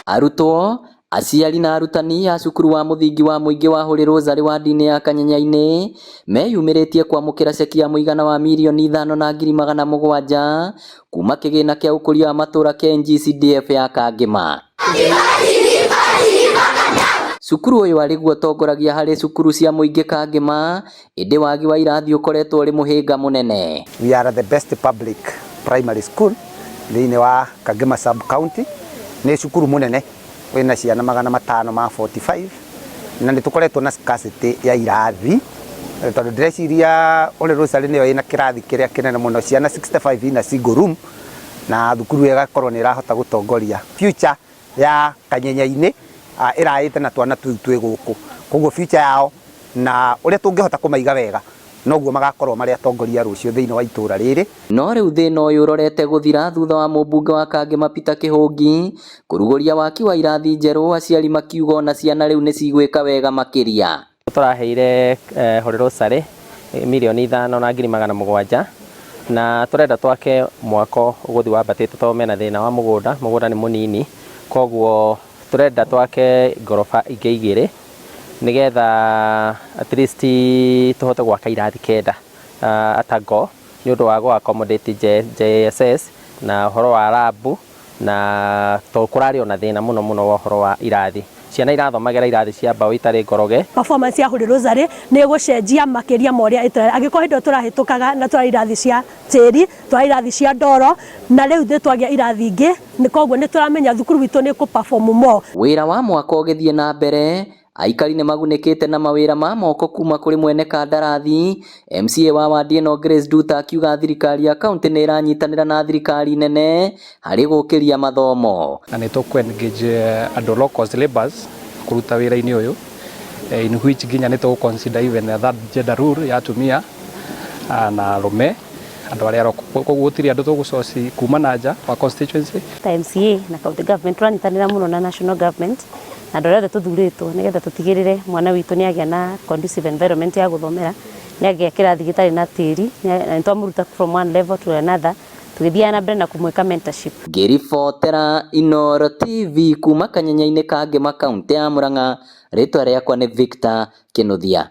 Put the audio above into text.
Arutwo, aciari na arutani a cukuru wa mũthingi wa mũingĩ wa Holy Rosary wadi-inĩ ya Kanyenyainĩ meyumĩrĩtie kwamũkĩra ceki ya mũigana wa 5,700,000 kuma kĩgĩna kĩa ũkũria wa matũra kĩa NGCDF ya Kangĩma. Cukuru ũyũ arĩ guo ũtongoragia harĩ cukuru cia mũingĩ Kangĩma, ĩndĩ wagi wa irathi ũkoretwo ũrĩ mũhĩnga mũnene. We are the best public primary school thĩinĩ wa Kangema sub county. Nĩ cukuru mũnene wĩna ciana 545, na nĩ tũkoretwo na scarcity ya irathi, tondũ ndĩreciria Holy Rosary nĩyo ĩna kĩrathi kĩrĩa kĩnene mũno, ciana 65 in a single room, na thukuru ĩgakorwo nĩ ĩrahota gũtongoria future ya Kanyenyainĩ ĩraĩte na twana tũu twĩ gũkũ. Koguo future yao na ũrĩa tũngĩhota kũmaiga wega, noguo magakorwo marĩ atongoria rũciũ thĩinĩ wa itũra rĩrĩ. No rĩu thĩna ũyũ ũrorete gũthira thutha wa mũmbunge wa Kangĩma Peter Kĩhũngi kũrugũria waki wa irathi njerũ, aciari makiuga ona ciana rĩu nĩ cigwĩka wega makĩria. Tũraheire Holy Rosary 5,700,000, na tũrenda twake mwako ũgũthiĩ wambatĩte, tondũ mena thĩna wa mũgũnda, mũgũnda nĩ mũnini. Koguo tũrenda twake ngoroba ingĩ igĩrĩ, nĩgetha at least tũhote gwaka irathi 9 atago nĩ ũndũ wa gũ accommodate JSS na ũhoro wa lab, na tondũ kũrarĩ ona thĩna mũno mũno wa ũhoro wa irathi, ciana irathomagĩra irathi cia mbaũ itarĩ ngoroge. Performance ya Holy Rosary nĩ ĩgũcenjia makĩria ma ũrĩa ĩtũrarĩ. Angĩkorwo hĩndĩ ĩyo tũrahĩtũkaga na tũrarĩ irathi cia tĩri, tũrarĩ irathi cia ndoro, na rĩu nĩ twagĩa irathi ingĩ, koguo nĩ tũramenya thukuru witũ nĩ ĩkũ perform more. Wĩra wa mwako ũgĩthiĩ na mbere, aikari nĩ magunĩkĩte na mawĩra ma moko kuma kũrĩ mwene kandarathi. MCA wa wadi ĩno Grace Nduta akiuga thirikari ya kaunti nĩ ĩranyitanĩra na thirikari nene harĩ gũkĩria mathomo. Na nĩ tũkũ engage andũ, local labours, kũruta wĩra-inĩ ũyũ, in which nginya nĩ tũgũ consider even the third gender rule ya atumia na arũme, andũ arĩa local. Koguo gũtirĩ andũ tũgũcoci kuma na nja wa constituency. Ta MCA na county government tũranyitanĩra mũno na national government na andũ arĩa othe tũthurĩtwo, nĩgetha tũtigĩrĩre mwana witũ nĩ agĩa na conducive environment ya gũthomera, nĩ agĩa kĩrathi gĩtarĩ na tĩri, na nĩ twamũruta from one level to another, tũgĩthiaga na mbere na kũmwĩka mentorship. Ngĩribotera Inooro TV kuma Kanyenyainĩ Kangĩma, kaunti ya Murang'a, rĩtwa rĩakwa nĩ Victor Kĩnuthia.